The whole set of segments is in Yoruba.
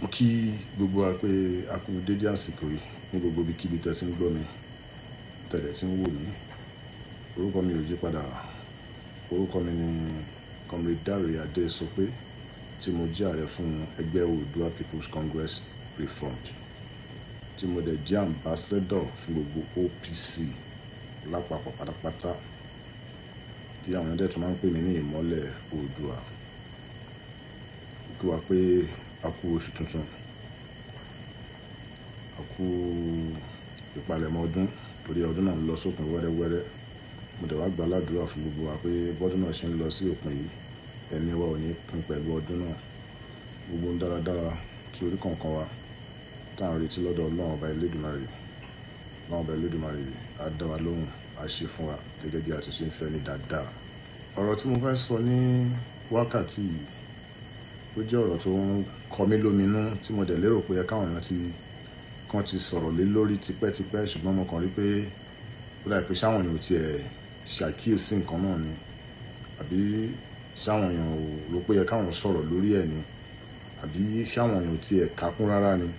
Mo kí gbogbo wa pé a kú dédé àsìkò yìí ní gbogbo ibikíbi tẹ́ ti ń gbọ́ mi, tẹ̀lẹ̀ tí ń wò mí. Orúkọ mi ò yí padà. Orúkọ mi ni Comrade Dare Adesope, tí mo jẹ́ ààrẹ fún ẹgbẹ́ Oòduà People's Congress Reformed, tí mo dẹ̀ jẹ́ ambassador fún gbogbo OPC lápapọ̀ pátápátá, tí àwọn èèyàn dẹ̀ tún máa ń pè mí ní Ìmọ́lẹ̀ Oòduà. Mo kí wa pé a kú oṣù tuntun, a kú ìpalẹ̀mọ́ ọdún, torí ọdún náà ń lọ sópin wẹ́rẹ́wẹ́rẹ́. Mo dẹ̀ wá gba aládùúrà fún gbogbo wa pé bọ́dún náà ṣe ń lọ sí òpin yìí, ẹ̀mí wa ò ní pín pẹ̀lú ọdún náà. Gbogbo ohun dáradára tí orí kọ̀ọ̀kan wa tá à ń retí lọ́dọ̀ Ọlọ́run Ọba Elédùmarè, Ọlọ́run Ọba Elédùmarè á dá wa lóhùn, á ṣe fún wa gẹ́gẹ́ bí a ti ṣe ń fẹ́ ní dáadáa. Ọ̀rọ̀ tí mo fẹ́ sọ ní wákàtí yìí, ó jẹ́ ọ̀rọ̀ tó ń kọ mí lóminú, tí mo dẹ̀ lérò pé ẹ káwọn èèyàn ti kan ti sọ̀rọ̀ lé lórí tipẹ́tipẹ́, ṣùgbọ́n mo kàn rí pé ó dàbí pé ṣáwọn èèyàn ò tiẹ̀ ṣàkíyèsí nǹkan náà ni, àbí ṣáwọn èèyàn ò rò pé ẹ káwọn sọ̀rọ̀ lórí ẹ̀ ni, àbí ṣáwọn èèyàn ò tiẹ̀ kákún rárá ni.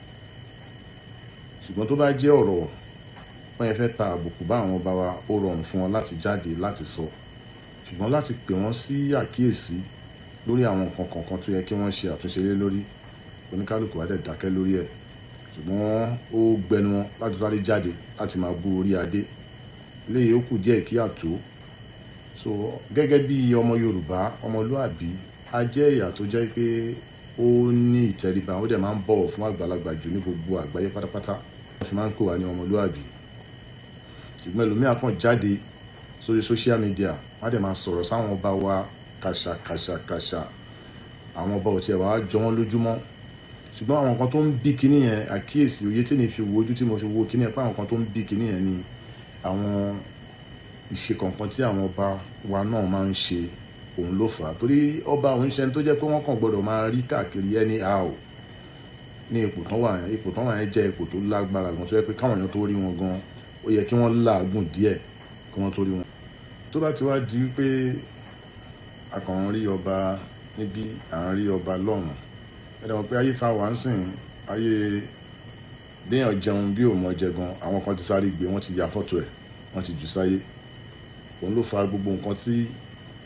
Ṣùgbọ́n tó bá jẹ́ ọ̀rọ̀ wọ́n yẹn fẹ́ ta àbùkù bá àwọn ọba wa, ó rọrùn fún wọn láti jáde láti sọ, ṣùgbọ́n láti pè wọ́n sí àkíyèsí lórí àwọn nǹkan kọ̀ọ̀kan tó yẹ kí wọ́n ṣe àtúnṣe lé lórí, oníkálukú á dẹ̀ dákẹ́ lórí ẹ̀. Ṣùgbọ́n ó gbẹnu wọn láti sáré jáde láti máa bú orí adé. Eléyìí ó kù díẹ̀ kí àtó. So gẹ́gẹ́ bí ọmọ Yorùbá, ọmọlúàbí, a jẹ́ ẹ̀yà tó jẹ́ pé ó ní ìtẹríba, ó dẹ̀ máa ń bọ̀wọ̀ fún àgbàlagbà jù ní gbogbo àgbáyé pátápátá. Wọ́n fi máa ń pè wá ní ọmọlúàbí. Ṣùgbọ́n ẹlòmíràn kàn jáde sórí social media, wọ́n á dẹ̀ máa sọ̀rọ̀ sáwọn ọba wa kàṣà kàṣà kàṣà. Àwọn ọba ò tiẹ̀ wá jọ wọ́n lójúmọ́. Ṣùgbọ́n àwọn nǹkan tó ń bí kinní yẹn, àkíyèsí òye tí mi fi wo ojú tí mo fi wo kinní yẹn, pé àwọn nǹkan tó ń bí kinní yẹn ni àwọn ìṣe kọ̀ọ̀kan tí àwọn ọba wa náà máa ń ṣe, òun ló fà á. Torí ọba òun ṣe ẹni tó jẹ́ pé wọ́n kàn gbọ́dọ̀ máa rí káàkiri anyhow ní ipò tán wà yẹn. Ipò tán wà yẹn jẹ́ ipò tó lágbára gan, tó jẹ́ pé káwọn èèyàn tó rí wọn gan, ó yẹ kí wọ́n làágùn díẹ̀ kí wọ́n tó rí wọn. Tó bá ti wá di wípé a kàn ń rí ọba níbí, à ń rí ọba lọ́hùn, ẹ dẹ̀ mọ̀ pé ayé tá wà ń sìn, ayé béèyàn jẹun bí ò mọ̀ jẹ gan, àwọn kan ti sáré gbé, wọ́n ti ya fọ́tò ẹ̀, wọ́n ti jù sáyé. Òun ló fa gbogbo nǹkan tí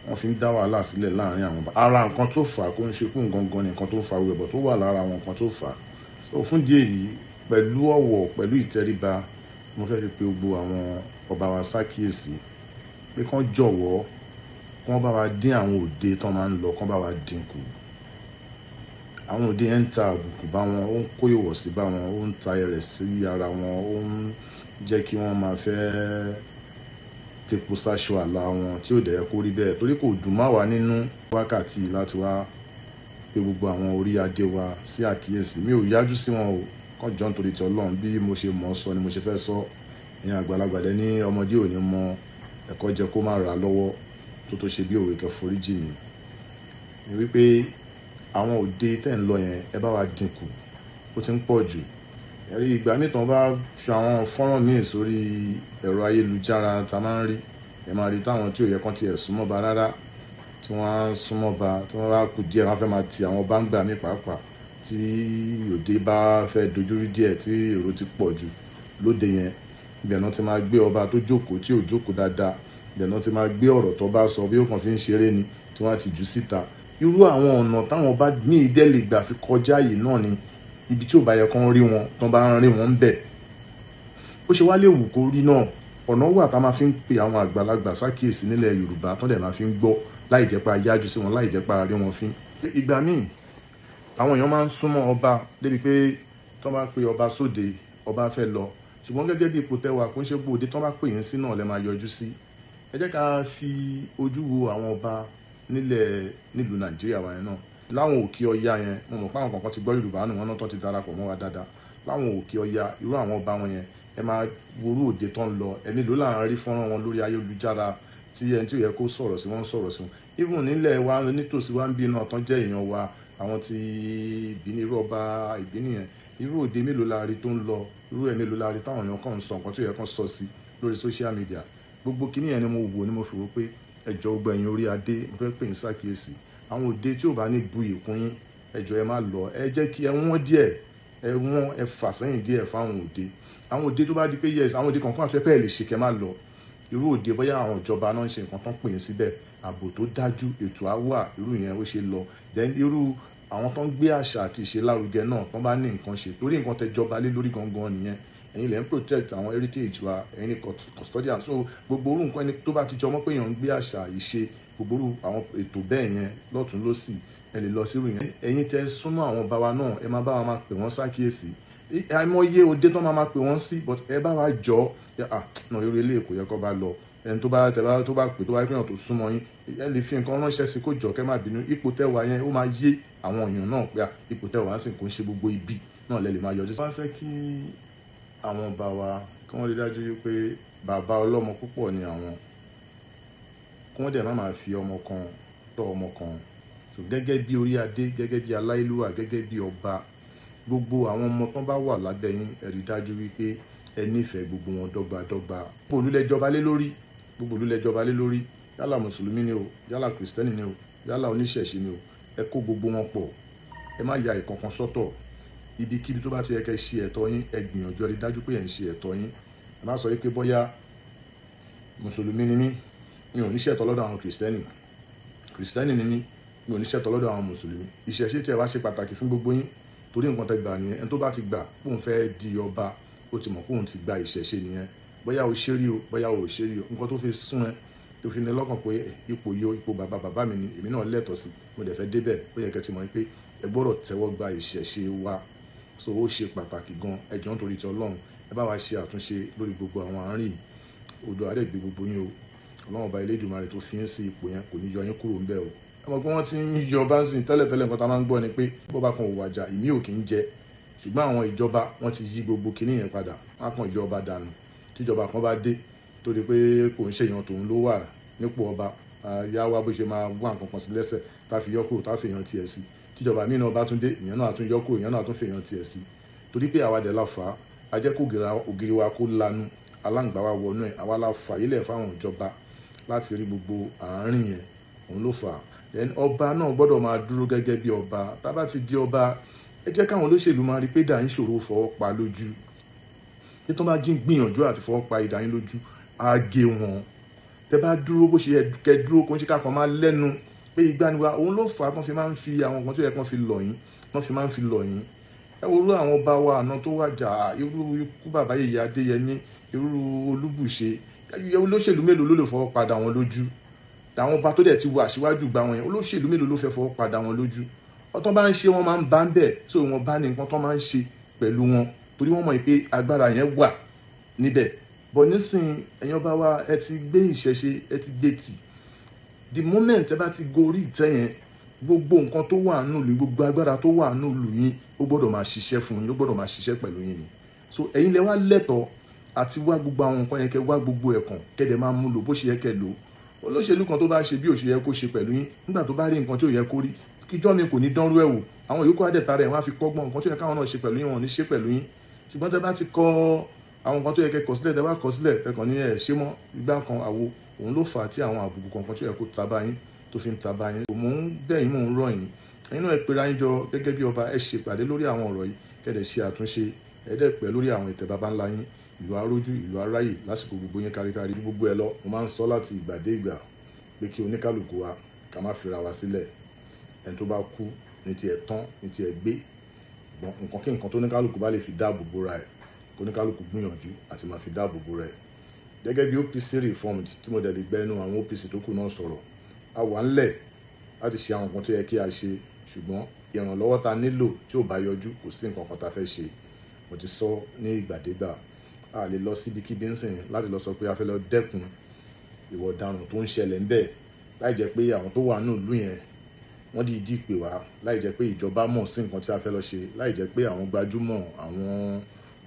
wọ́n fi ń dá wàhálà sílẹ̀ láàrin àwọn ọba. Ara nǹkan tó fà á kó ń ṣe kú gangan ni nǹkan tó ń fa wẹ̀bọ̀ tó wà lára àwọn nǹkan tó fà á. So fún díẹ̀ yìí, pẹ̀lú ọ̀wọ̀, pẹ̀lú ìtẹríba, mo fẹ́ fi pe gbogbo àwọn ọba wa ṣàkíyèsí pé kán jọ̀wọ́, kán bá wa dín àwọn òde tán máa ń lọ, kán bá wa dín kù. Àwọn òde yẹn ń ta àbùkù bá wọn, ó ń kó ìwọ̀sí bá wọn, ó ń ta ẹrẹ̀ sí ara wọn, ó ń jẹ́ kí wọ́n máa fẹ́ tepo sáṣọ àlà wọn tí ò dẹ̀ yẹ kó rí bẹ́ẹ̀, torí kò dùn má wa nínú wákàtí láti wá pé gbogbo àwọn orí adé wa sí àkíyèsí. Mi ò yájú sí wọn o, kán jọ nítorí ti Ọlọ́run, bí mo ṣe mọ̀ ọ́ sọ ni mo ṣe fẹ́ sọ. Ìyẹn àgbàlagbà dẹ ní ọmọdé ò ní mọ ẹ̀kọ́ jẹ kó má ra lọ́wọ́ tó ṣe bí òwe kẹforíjì mi. Ni wípé àwọn òde tẹ́ ń lọ yẹn, ẹ bá wa dín kù, ó ti ń pọ̀ jù. Ẹ rí ìgbà míì tán bá fi àwọn fọ́nrán míì sórí ẹ̀rọ ayélujára tá máa ń rí, ẹ máa rí táwọn tí ò yẹ kán tiẹ̀ súnmọ́ ba rárá, tí wọ́n á súnmọ́ ba, tí wọ́n bá kú díẹ̀, wọ́n á fẹ́ máa ti àwọn bá ń gbà mí pàápàá tí òde bá fẹ́ dojúrú díẹ̀, tí èrò ti pọ̀ jù lóde yẹn. Ibẹ̀ náà ti máa gbé ọba tó jókòó tí ò jókòó dáadáa, ibẹ̀ náà ti máa gbé ọ̀rọ̀ tó bá sọ bí ó kàn fi ń ṣeré ni, tí wọ́n á ti jù síta. Irú àwọn ọ̀nà táwọn ọba míì dẹ̀ lè gbà fi kọjá yìí náà ni ibi tí ò bá yẹ kán rí wọn, tán bá ń rí wọn ń bẹ̀. Ó ṣe wá lè wù kó rí náà, ọ̀nà wà tá máa fi ń pe àwọn àgbàlagbà ṣàkíyèsí nílẹ̀ Yorùbá tán dẹ̀ máa fi ń gbọ́ láì jẹ́ pé a yájú sí wọn, láì jẹ́ pé a rí wọn fín. Ìgbà míì àwọn èèyàn máa ń súnmọ́ ọba débi pé tán bá pe ọba sóde, ọba fẹ́ lọ. Ṣùgbọ́n gẹ́gẹ́ bí ipò tẹ́wà, kò ń ṣe gbogbo òde tán bá pè yín sí náà lẹ máa yọjú sí. Ẹ jẹ́ ká fi ojú wo àwọn ọba nílẹ̀ nílùú Nàìjíríà wa yẹn náà. Láwọn òkè ọya yẹn, mo mọ̀ pé àwọn kọ̀ọ̀kan ti gbọ́ Yorùbá nù wọ́n náà tán ti darapọ̀ mọ́ wa dáadáa. Láwọn òkè ọya, irú àwọn ọba wọn yẹn, ẹ máa worú òde tán lọ. Ẹ nílò là ń rí fọ́nrán wọn lórí ayélujára tí ẹni tí ò yẹ kó sọ̀rọ̀ sí wọ́n ń sọ̀rọ̀ sí wọn. Even nílẹ̀ wa nítòsí wa ń bí náà tán jẹ́ èèyàn wa, àwọn ti Ìbíní, irú ọba Ìbíní yẹn, irú òde mélòó la rí tó ń lọ, irú ẹ̀ mélòó la rí táwọn èèyàn kàn ń sọ nǹkan tí ò yẹ kán sọ sí lórí social media. Gbogbo kinní yẹn ni mo wò, ni mo fi wò pé ẹ jọ̀ọ́ gbogbo ẹ̀yin orí adé, mo fẹ́ pè yín ṣàkíyèsí. Àwọn òde tí ò bá ní bu ìkún yín, Ẹ jọ̀ọ́, ẹ má lọ. Ẹ jẹ́ kí ẹ wọ́n díẹ̀, ẹ wọ́n, ẹ fà sẹ́yìn díẹ̀ fáwọn òde. Àwọn òde tó bá di pé, yes, àwọn òde kọ̀ọ̀kan àti ẹ lè ṣe kẹ́ má lọ. Irú òde bóyá àwọn ìjọba náà ń ṣe nǹkan tán pè é síbẹ̀, ààbò tó dájú, ètò á wà, irú yẹn ó ṣe lọ. Then irú àwọn tó ń gbé àṣà àti ìṣe lárugẹ náà, tó bá ní nǹkan ṣe, torí nǹkan tẹ́ jọba lé lórí gangan nìyẹn. Ẹ̀yin lẹ ń protect àwọn heritage wa, ẹ̀yin ni custodian. So gbogbo orú nǹkan ẹni tó bá ti jọmọ́ pé èèyàn ń gbé àṣà ìṣe, gbogbo orú àwọn ètò bẹ́ẹ̀ yẹn lọ́tún lọ́sì, ẹ lè lọ sírú yẹn. Ẹ̀yin tẹ́ súnmọ́ àwọn bàbá náà, ẹ máa bá wa máa pè wọ́n sákìyèsí. Àìmọye òde tó máa máa pè wọ́n sí, but ẹ bá wa jọ, ah náà, irú ilé kò yẹ kó bá lọ. Ẹni tó bá tẹ bá tó bá pè, tó bá pè yàn tó súnmọ́ yín, ẹ lè fi nǹkan ránṣẹ́ sí kó jọ, kẹ́ má bínú. Ipò tẹ́ wà yẹn, ó máa yé àwọn èèyàn náà pé ipò tẹ́ wà ń sìn, kò ń ṣe gbogbo ibi náà lẹ lè máa yọjú. Wọ́n fẹ́ kí àwọn ọba wa kí wọ́n rí dájú pé bàbá ọlọ́mọ púpọ̀ ni àwọn, kí wọ́n dẹ̀ má máa fi ọmọ kan tọ́ ọmọ kan. So gẹ́gẹ́ bí orí adé, gẹ́gẹ́ bí aláìlúwà, gẹ́gẹ́ bí ọba, gbogbo àwọn ọmọ tán bá wà lábẹ́ yín, ẹ rí dájú wípé ẹ nífẹ̀ẹ́ gbogbo wọn dọ́gba dọ́gba. Gbogbo ìlú lẹ jọba lé lórí, gbogbo ìlú lẹ jọba lé lórí. Yálà mùsùlùmí ni o, yálà kìrìsìtẹ́nì ni o, yálà oníṣẹ̀ṣe ni o, ẹ kó gbogbo wọn pọ̀, ẹ má ya ìkankan sọ́tọ̀. Ibikíbi tó bá ti yẹ kẹ́ ṣe ẹ̀tọ́ yín, ẹ gbìyànjú, ẹ rí dájú pé ẹ ń ṣe ẹ̀tọ́ yín. Ẹ má sọ wípé bóyá mùsùlùmí ni mí, mi ò ní ṣẹ̀tọ́ lọ́dọ̀ àwọn kìrìsìtẹ́nì, kìrìsìtẹ́nì ni mí, mi ò ní ṣẹ̀tọ́ lọ́dọ̀ àwọn mùsùlùmí. Ìṣẹ̀ṣe tí ẹ wá ṣe pàtàkì fún gbogbo yín, torí nǹkan tẹ́ gbà nìyẹn. Ẹni tó bá ti gbà kóun fẹ́ di ọba, ó ti mọ̀ kóun ti gba ìṣẹ̀ṣe nìyẹn. Bóyá o ṣe rí o, bóyá o ò ṣe rí o, nǹkan tó fi sún ẹ, tó fi ní lọ́kàn pé ipò yìí o, ipò bàbá bàbá mi ni, èmi náà lẹ́tọ̀ọ́ sí, mo dẹ̀ fẹ́ débẹ̀, ó yẹ kẹ́ ti mọ̀ pé ẹ gbọ́dọ̀ tẹ́wọ́ gba ìṣẹ̀ṣe wa. So ó ṣe pàtàkì gan. Ẹ jọ̀ọ́, nítorí ti Ọlọ́run, ẹ bá wa ṣe àtúnṣe lórí gbogbo àwọn àárín yìí. Odò àdé gbé gbogbo yín o. Ọlọ́run Ọba Elédùmarè tó fi ń sí ipò yẹn kò ní yọ yín kúrò ńbẹ̀ o. Ẹ mọ̀ pé wọ́n ti ń yọ bá ń sìn tẹ́lẹ̀tẹ́lẹ̀. Nǹkan tá a máa ń gbọ́ ni pé bó bá kan òwò àjà, ìmí ò kì í jẹ, ṣùgbọ́n àwọn ìjọba wọ́n ti yí gbogbo kinní yẹn padà. Wọ́n á kàn yọ ọba dànù. Tíjọba kan bá dé torí pé kò ń ṣèyàn tòun ló wà nípò ọba, yá wá bó ṣe máa wá nǹkan kan sí lẹ́sẹ̀ tá fi yọ kúrò, tá fi èèyàn tiẹ̀ sí. Tíjọba míì náà bá tún dé, ìyẹn náà tún yọ kúrò, ìyẹn náà tún fi èèyàn tiẹ̀ sí. Torí pé àwa dẹ̀ la fà á, a jẹ́ kó ògiri wa kó lanu, aláǹgbá wa wọnú ẹ̀. Àwa la fà yílẹ̀ fáwọn ìjọba láti rí gbogbo àárín yẹn, òun ló fà á. Then ọba náà gbọ́dọ̀ máa dúró gẹ́gẹ́ bí ọba. Tá bá ti di ọba, ẹ jẹ́ káwọn olóṣèlú máa rí pé dà ń ṣòro fọwọ́ pa lójú. Bí tó bá jí ń gbìyànjú àti fọwọ́ pa idà yín lójú, á gé wọn. Tẹ bá dúró bó ṣe yẹ kẹ́ dúró, kó ń ṣe ká kàn máa lẹ́nu pé ìgbà ni wa. Òun ló fà á tán fi máa ń fi àwọn nǹkan tó yẹ kán fi lọ̀ yín, wọ́n fi máa ń fi lọ̀ yín. Ẹ wo irú àwọn ọba wa àná tó wàjà, irú ikú bàbá yèyé Adéyẹmí, irú Olúbùṣe. Olóṣèlú mélòó ló lè fọwọ́ padà wọn lójú? Àwọn ọba tó dẹ̀ ti wà síwájú gba wọn yẹn, olóṣèlú mélòó ló fẹ́ fọwọ́ padà wọn lójú? Ọtọ́ bá ń ṣe, wọ́n máa ń bá ń bẹ̀ tí wọ́n bá ní nǹkan tó máa ń ṣe pẹ̀lú wọn, torí wọ́n mọ̀ pé agbára yẹn wà níbẹ̀. Bọ̀ nísìn, ẹ̀yin ọba wa, ẹ ti gbé ìṣẹ̀ṣe, ẹ ti gbé tì. The moment ẹ bá ti gorí ìtẹ́ yẹn, gbogbo nǹkan tó wà nínú ìlú, gbogbo agbára tó wà nínú ìlú yín, ó gbọ́dọ̀ máa ṣiṣẹ́ fún yín, ó gbọ́dọ̀ máa ṣiṣẹ́ pẹ̀lú yín ni. So ẹ̀yin lẹ wá lẹ́tọ̀ọ́ àti wá gbogbo àwọn nǹkan yẹn, kẹ́ wá gbogbo ẹ̀kàn, kẹ́ dẹ̀ máa mú lò bó ṣe yẹ kẹ́ lò. Olóṣèlú kan tó bá ṣe bí ò ṣe yẹ kó ṣe pẹ̀lú yín, nígbà tó bá rí nǹkan tí ò yẹ kó rí, kíjọ́ mi kò ní dánrú ẹ̀ wò. Àwọn yòókù àdẹ̀ta rẹ̀, wọ́n á fi kọ́gbọ́n. Nǹkan tó yẹ káwọn náà ṣe pẹ̀lú yín, wọn ò ní ṣe pẹ̀lú yín. Ṣùgbọ́n tẹ́ bá ti kọ àwọn nǹkan tó yẹ kẹ́ kọ sílẹ̀, tẹ́ bá kọ sílẹ̀, ẹ kàn ní ẹ̀ ṣé mọ́ igbá kan àwo. Òun ló fà á tí àwọn àbùkù kankan tó yẹ kó ta bá yín tó fi ń ta bá yín. Mò ń bẹ̀ yín, mò ń rọ̀ yín, ẹ̀yin náà ẹ pera yín jọ gẹ́gẹ́ bí ọba, ẹ ṣèpàdé lórí àwọn ọ̀rọ̀ yìí, kẹ́ dẹ̀ ṣe àtúnṣe. Ẹ dẹ̀ pẹ́ lórí àwọn ìtẹ́ baba ńlá yín. Ìlú arójú, ìlú aráyè lásìkò gbogbo yín káríkárí. Gbogbo ẹ lọ, mo máa ń sọ láti ìgbà dé ìgbà pé kí oníkálukú wa ká má fira wa sílẹ̀. Ẹni tó bá kú ní tiẹ̀ tán, ní tiẹ̀ gbé. Nǹkan kí nǹkan tó oníkálukú bá lè fi dáàbò bora ẹ̀, kó oníkálukú gbìyànjú àti máa fi dáàbò bora ẹ̀. Gẹ́gẹ́ bí OPC Reformed, tí mo dẹ̀ lè gbẹ́ inú àwọn OPC tó kù náà sọ̀rọ̀, a wà ńlẹ̀ láti ṣe àwọn nǹkan tó yẹ kí a ṣe, ṣùgbọ́n ìrànlọ́wọ́ ta nílò tí ò bá yọjú, kò sí nǹkan kan ta fẹ́ ṣe. Mo ti sọ ní ìgbàdégbà, a lè lọ síbikíbi ń sìn láti lọ sọ pé a fẹ́ lọ dẹ́kun ìwà ọ̀daràn tó ń ṣẹlẹ̀ ń bẹ̀, láì jẹ́ pé àwọn tó wà nínú ìlú yẹn wọ́n dìídì pè wá, láì jẹ́ pé ìjọba mọ̀ sí nǹkan tí a fẹ́ lọ ṣe, láì jẹ́ pé àwọn gbajúmọ̀, àwọn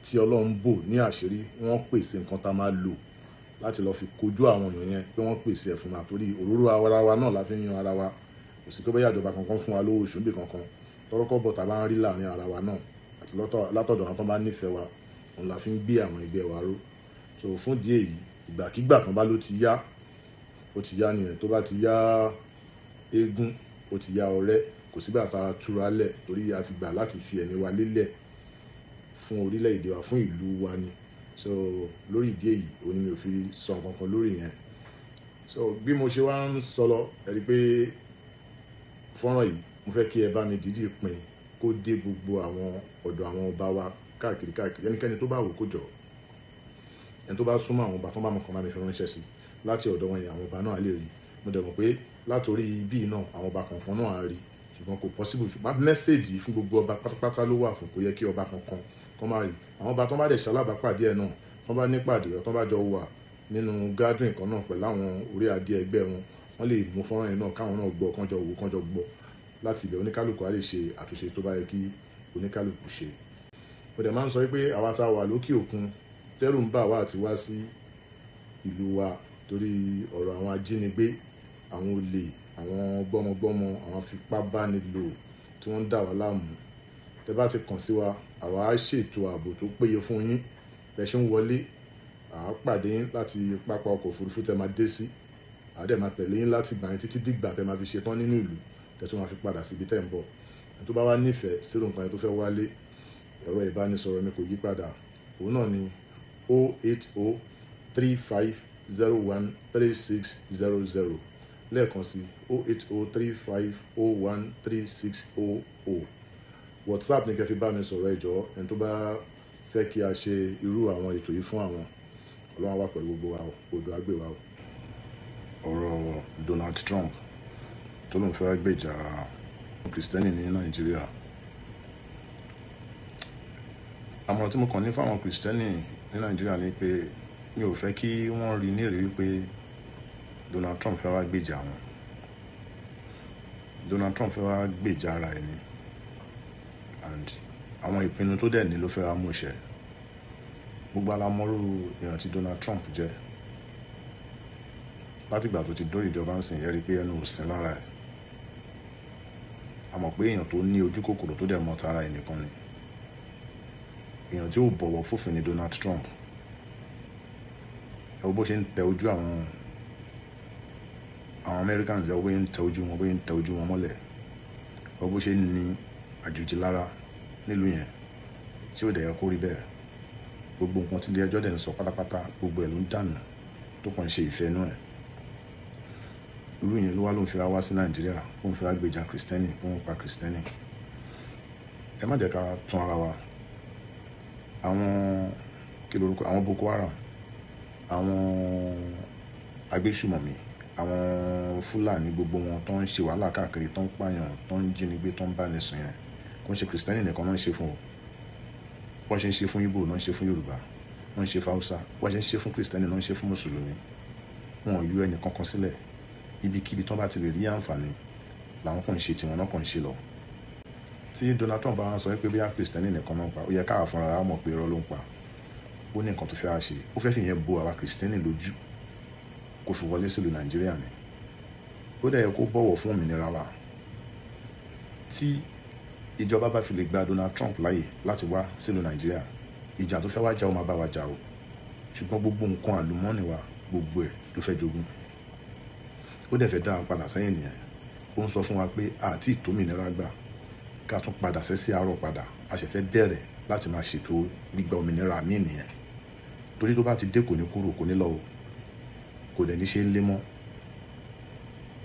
tí Ọlọ́run bò ní àṣírí, wọ́n pèsè nǹkan tá a máa lò láti lọ fi kojú àwọn èèyàn yẹn, pé wọ́n pèsè ẹ̀ fún wa. Torí òróró ara wa náà la fi ń yan ara wa. Kò sí pé bóyá ìjọba kankan fún wa lówó oṣù níbì kankan. Tọ́rọ́kọ́bọ̀ tá a bá ń rí láàrin ara wa náà àti látọ̀dọ̀ àwọn tó bá nífẹ̀ẹ́ wa, òun la fi ń gbé àwọn ẹgbẹ́ wa ró. So fún ìdí èyí, ìgbàkígbà kan bá ló ti yá, ó ti yá nìyẹn. Tó bá ti yá eégún, ó ti yá ọ̀rẹ́. Kò sígbà tá a túra lẹ̀, torí a ti gbà láti fi ẹ̀mí wa lélẹ̀ fún orílẹ̀-èdè wa, fún ìlú wa ni. So lórí ìdí èyí, òun ni mi ò fi sọ nǹkan kan lórí yẹn. So bí mo ṣe wá ń sọ lọ, ẹ rí i pé fọ́nrán yìí, mo fẹ́ kí ẹ bá mi dídì pín kó dé gbogbo àwọn ọ̀dọ̀ àwọn ọba wa káàkiri káàkiri. Ẹnikẹ́ni tó bá wò kó jọ, ẹni tó bá súnmọ́ àwọn ọba tó bá mọ̀ kan, bá mi fi ránṣẹ́ sí láti ọ̀dọ̀ wọn yẹn, àwọn ọba náà á lè rí. Mo dẹ̀ mọ̀ pé látòrí ibí náà, àwọn ọba kọ̀ọ̀kan náà á rí, ṣùgbọ́n kò possible. Ṣùgbọ́n message fún gbogbo ọba pátápátá ló wà fún. Kò yẹ kí ọba kankan kọ́ máa rí. Àwọn ọba tó bá dẹ̀ ṣalábàápàdé ẹ̀ náà, tó bá nípàdé ọ̀, tó bá jọ wà nínú gathering kan náà pẹ̀lú àwọn orí adé ẹgbẹ́ wọn, wọ́n lè mú fọ́nrán yẹn náà, káwọn náà gbọ́, kán jọ wò, kán jọ gbọ́. Láti ibẹ̀, oníkálukú á lè ṣe àtúnṣe tó bá yẹ kí oníkálukú ṣe. Mo dẹ̀ máa ń sọ wípé àwa tá a wà lókè òkun, tẹ́rù ń bà wá àti wá sí ìlú wa torí ọ̀rọ̀ àwọn ajínigbé, àwọn olè, àwọn gbọ́mọgbọ́mọ, àwọn afipábánilò tí wọ́n ń dà wá láàmú. Tẹ́ bá ti kàn sí wa, àwa á ṣètò ààbò tó péye fún yín. Bẹ́ ṣe ń wọlé, à á pàdé yín láti pápá ọkọ̀ òfurufú tẹ́ máa dé sí. À á dẹ̀ máa tẹ̀lé yín láti gbà yín títí dìgbà tẹ́ máa fi ṣe tán nínú ìlú, tẹ́ tún máa fi padà síbi tẹ́ ń bọ̀. Ẹni tó bá wá nífẹ̀ẹ́ sírò nǹkan yẹn tó fẹ́ wálé, ẹ̀rọ ìbánisọ̀rọ̀ mi kò yí padà. Òun náà ni 08035013600. Lẹ́ẹ̀kan sí, 08035013600. WhatsApp ní kẹ́ fi bá mi sọ̀rọ̀, ẹ jọ̀ọ́, ẹni tó bá fẹ́ kí a ṣe irú àwọn ètò yìí fún àwọn. Ọlọ́run wà pẹ̀lú gbogbo wa o, odò á gbè wa o. Ọ̀rọ̀ Donald Trump tó lóun fẹ́ gbèjà Kìrìsìtẹ́nì ní Nàìjíríà. Àmọ̀ràn tí mo kàn ní fáwọn Kìrìsìtẹ́nì ní Nàìjíríà ni pé mi ò fẹ́ kí wọ́n rí nírìí wípé Donald Trump fẹ́ wá gbèjà wọn. Donald Trump fẹ́ wá gbèjà ara ẹ̀ ni, and àwọn ìpinnu tó dẹ̀ ní ló fẹ́ wá mú ṣẹ. Gbogbo alamọ́rú èèyàn tí Donald Trump jẹ́. Látìgbà tó ti dórí ìjọba ń sìn, ẹ rí i pé ẹnu ò sin lára ẹ̀. A mọ̀ pé èèyàn tó ní ojú kòkòrò, tó dẹ̀ mọ tara ẹ̀ nìkan ni. Èèyàn tí ó bọ̀wọ̀ fófin ni Donald Trump. Ẹ wo bó ṣe ń tẹ ojú àwọn Americans, ẹ wo bó ṣe ń tẹ ojú wọn, bó ṣe ń tẹ ojú wọn mọ́lẹ̀. Ẹ wo bó ṣe ń ní àjòjì lára nílùú yẹn, tí ó dẹ̀ yẹ kó rí bẹ́ẹ̀. Gbogbo nǹkan tí ilé ẹjọ́ dẹ̀ ń sọ pátápátá, gbogbo ẹ̀ ló ń dànù, tó kàn ń ṣe ìfẹ́ inú ẹ̀. Irú yẹn ló wá ló ń fi wá sí Nàìjíríà, ó ń fi wá gbèjà Kìrìsìtẹ́nì, ó ń pa Kìrìsìtẹ́nì. Ẹ má jẹ́ ká tún ara wa. Àwọn kí lorúkọ, àwọn Boko Haram, àwọn agbésùmọ̀mí, àwọn Fúlàní, gbogbo wọn tó ń ṣe wàhálà káàkiri, tó ń pààyàn, tó ń jínigbé, tó ń báni sùn yẹn, kò ń ṣe Kìrìsìtẹ́nì nìkan náà ń ṣe fún o. Wọ́n ṣe ń ṣe fún Ìgbò náà ń ṣe fún Yorùbá, wọ́n ń ṣe fún Haúsá, wọ́n ṣe ń ṣe fún Kìrìsìtẹ́nì náà ń ṣe fún Mùsùlùmí. Wọn ò yọ ẹnì kankan sílẹ̀. Ibikíbi tó bá ti lè rí àǹfààní làwọn kàn ń ṣe tiwọn náà kàn ń ṣe lọ. Tí Donald Trump bá wá sọ pé bóyá Kìrìsìtẹ́nì nìkan náà pa, ó yẹ káwa fúnra wa mọ̀ pé irọ́ ló ń pa. Ó ní nǹkan tó fẹ́ wá ṣe. Ó fẹ́ fi yẹn bo àwa Kìrìsìtẹ́nì lójú kó fi wọlé sílùú Nàìjíríà ni. Ó dẹ̀ yẹ kó bọ̀wọ̀ fún òmìnira wa. Tí ìjọba bá fi lè gba Donald Trump láàyè láti wá sílùú Nàìjíríà, ìjà tó fẹ́ wá jà, ó máa bá wa jà o, ṣùgbọ́n gbogbo nǹkan àlùmọ́ọ́nì wa, gbogbo ẹ̀ ló fẹ́ jogún. Ó dẹ̀ fẹ́ dá wa padà sẹ́yìn nìyẹn. Ó ń sọ fún wa pé àti ìtómìnira gbà, ká tún padà sẹ́sí àárọ̀ padà, a ṣẹ̀ fẹ́ bẹ̀rẹ̀ láti máa ṣètò gbígba òmìnira míì nìyẹn. Torí tó bá ti dé, kò ní kúrò, kò ní lọ o, kò dẹ̀ ní ṣe é lé mọ́.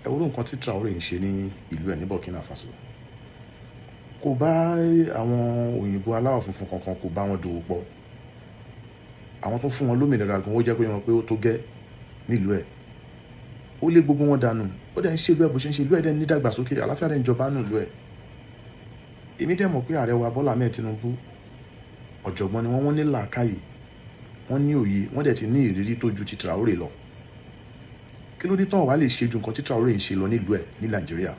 Ẹ wo nǹkan tí Traoré ń ṣe ní ìlú ẹ̀ ní Burkina Faso. Kò bá àwọn òyìnbó aláwọ̀ funfun kankan, kò bá wọn dòwò pọ̀. Àwọn tó fún wọn lómìnira gan, ó jẹ́ pé wọn pé ó tó gẹ́ nílùú ẹ̀. Ó lé gbogbo wọn dànù. Ó dẹ̀ ń ṣe ìlú ẹ̀ bó ṣe ń ṣe ìlú ẹ̀, dẹ̀ ní ìdàgbàsókè, àlàáfíà dẹ̀ ń jọba nù ìlú ẹ̀. Èmi dẹ̀ mọ̀ pé ààrẹ wa Bọ́lá Ahmed Tinubu, ọ̀jọ̀gbọ́n ni wọ́n, wọ́n ní làákàyè, wọ́n ní òye, wọ́n dẹ̀ ti ní ìrírí tó ju ti Traoré lọ. Kí ló dé tán wàá lè ṣe ju nǹkan tí Traoré ń ṣe lọ nílùú ẹ̀ ní Nàìjíríà?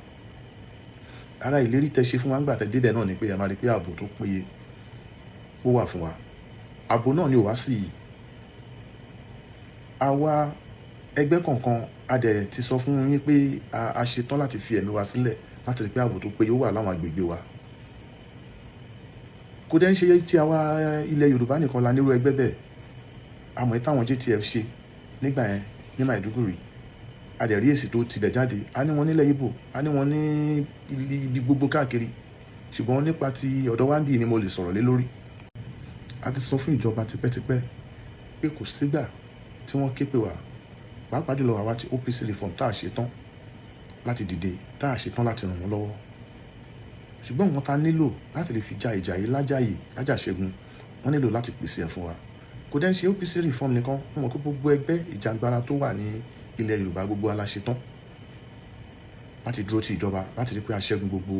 Ara ìlérí tẹ́ ṣe fún wa ńgbà tẹ́ débẹ̀ náà ni pé ẹ máa rí pé ààbò tó péye ó wà fún wa. Ààbò náà ni ò wá sí yìí. Àwa ẹgbẹ́ kọ̀ọ̀kan, a dẹ̀ ti sọ fún yín pé a ṣetán láti fi ẹ̀mí wa sílẹ̀ láti rí pé ààbò tó péye ó wà láwọn agbègbè wa. Kò dẹ́ ń ṣe tí àwa ilẹ̀ Yorùbá nìkan la nírú ẹgbẹ́ bẹ́ẹ̀. Àmọ́ táwọn JTF ṣe nígbà yẹn ní Maiduguri, A dẹ̀ rí èsì tó tibẹ̀ jáde. A ní wọn nílẹ̀ Ìgbò, a ní wọn ní ibi gbogbo káàkiri, ṣùgbọ́n nípa ti ọ̀dọ̀ wa ń bì ni mo lè sọ̀rọ̀ lé lórí. A ti sọ fún ìjọba tipẹ́tipẹ́ pé kò sígbà tí wọ́n ké pè wá, pàápàá jùlọ àwa ti OPC reform, tá a ṣe tán láti dìde, tá a ṣe tán láti ràn wọ́n lọ́wọ́. Ṣùgbọ́n nǹkan tá a nílò láti lè fi ja ìjà yìí lájàyè lájàṣẹ́gun, wọ́n nílò láti pèsè ẹ̀ fún wa. Kò dẹ́ ń ṣe OPC reform nìkan. Wọ́n mọ̀ pé gbogbo ẹgbẹ́ ìjàngbara tó wà ní ilẹ̀ Yorùbá, gbogbo wa la ṣe tán láti dúró ti ìjọba, láti rí pé a ṣẹ́gun gbogbo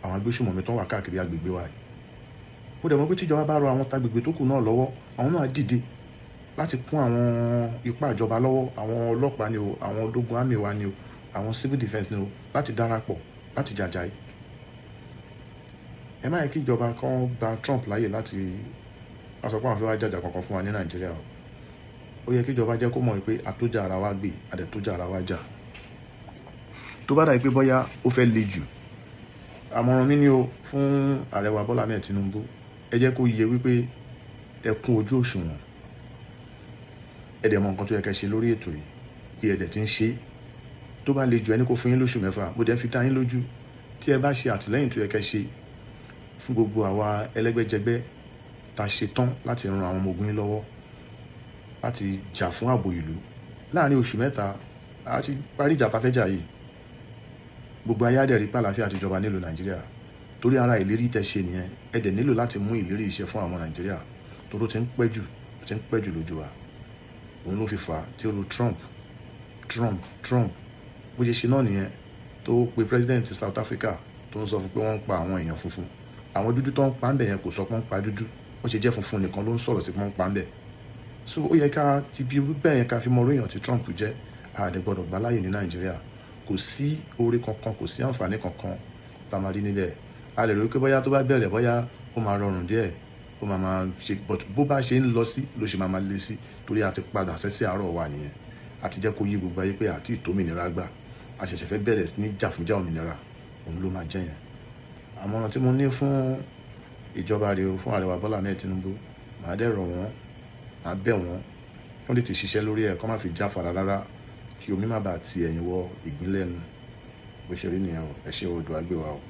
àwọn agbésùmọ̀mí tó wà káàkiri agbègbè wa yìí. Mo dẹ̀ mọ̀ pé tíjọba bá rọ àwọn tagbègbè tó kù náà lọ́wọ́, àwọn náà á dìde láti kún àwọn ipá ìjọba lọ́wọ́, àwọn ọlọ́pàá ni o, àwọn ológun army wa ni o, àwọn civil defence ni o, láti darapọ̀ láti jàjà yìí. Ẹ má yẹ kí ìjọba kan gba Trump láàyè láti wá sọ pé àwọn fẹ́ wá jàjà kankan fún wa ní Nàìjíríà o. Ó yẹ kí ìjọba jẹ́ kó mọ̀ pé àtójà ara wa gbé, àdẹ̀tójà ara wa jà. Tó bá dà pé bóyá ó fẹ́ le jù, àmọ̀ràn mi ni o fún ààrẹ wa Bọ́lá Ahmed Tinubu, ẹ jẹ́ kó yé wípé ẹ kún ojú òṣùwọ̀n, ẹ dẹ̀ mọ nǹkan tó yẹ kẹ́ ṣe lórí ètò yìí, bí ẹ dẹ̀ ti ń ṣe. Tó bá le jù, ẹni kó fún yín lóṣù 6. Mo dẹ̀ fi dá yín lójú, tí ẹ bá ṣe àtìlẹ́yìn tó yẹ kẹ́ ṣe fún gbogbo àwa ẹlẹ́gbẹ́jẹgbẹ́ tá a ṣe tán láti ran àwọn ọmọ ogun yín lọ́wọ́ láti jà fún ààbò ìlú, láàrin oṣù 3 a ti parí ìjà tá a fẹ́ jà yìí. Gbogbo ayé á dẹ̀ rí pé àlàáfíà ti jọba nílùú Nàìjíríà, torí ara ìlérí tẹ́ ṣe nìyẹn. Ẹ dẹ̀ nílò láti mú ìlérí iṣẹ́ fún àwọn Nàìjíríà, torí ó ti ń pẹ́ jù, ó ti ń pẹ́ jù lójú wa. Òun ló fi fà á tí ó lu Trump, Trump, Trump. Bó ṣe ṣe náà nìyẹn tó pe president South Africa, tó ń sọ fún pé wọ́n ń pa àwọn èèyàn funfun. Àwọn dúdú tó ń pa ń bẹ̀ yẹn, kò sọ pé wọ́n ń pa dúdú. Ó ṣe jẹ́ funfun nìkan ló ń sọ̀rọ̀ sí pé wọ́n ń pa ń bẹ̀? So ó yẹ ká ti bí irú bẹ́ẹ̀ yẹn ká fi mọ orí èèyàn tí Trump jẹ́. A dẹ̀ gbọ́dọ̀ gbà láàyè ní Nàìjíríà. Kò sí oore kankan, kò sí àǹfààní kankan tá a máa rí níbẹ̀. A lè rò pé bóyá tó bá bẹ̀rẹ̀, bóyá ó máa rọrùn díẹ̀, ó máa máa ṣe, but bó bá ṣe ń lọ sí ló ṣe máa máa le sí, torí a ti padà sẹ́sẹ́ àárọ̀ wa nìyẹn. A ti jẹ́ kó yí gbogbo ayé pé àti ìtómìnira gbà, a ṣẹ̀ṣẹ̀ fẹ́ bẹ̀rẹ̀ sí ní jà fúnjà òmìnira, òun ló máa jẹ́ yẹn. Àmọ̀ràn tí mo ní fún ìjọba rèé o, fún ààrẹ wa Bọ́lá Ahmed Tinubu, màá dẹ̀ rọ̀ wọ́n, màá bẹ̀ wọ́n kí wọ́n tètè ṣiṣẹ́ lórí ẹ̀, kó má fi jáfara rárá, kí omi má bàa ti ẹ̀yìn wọ ìgbín lẹ́nu. Bó ṣe rí nìyẹn o. Ẹ ṣé o, odò àgbè wa o.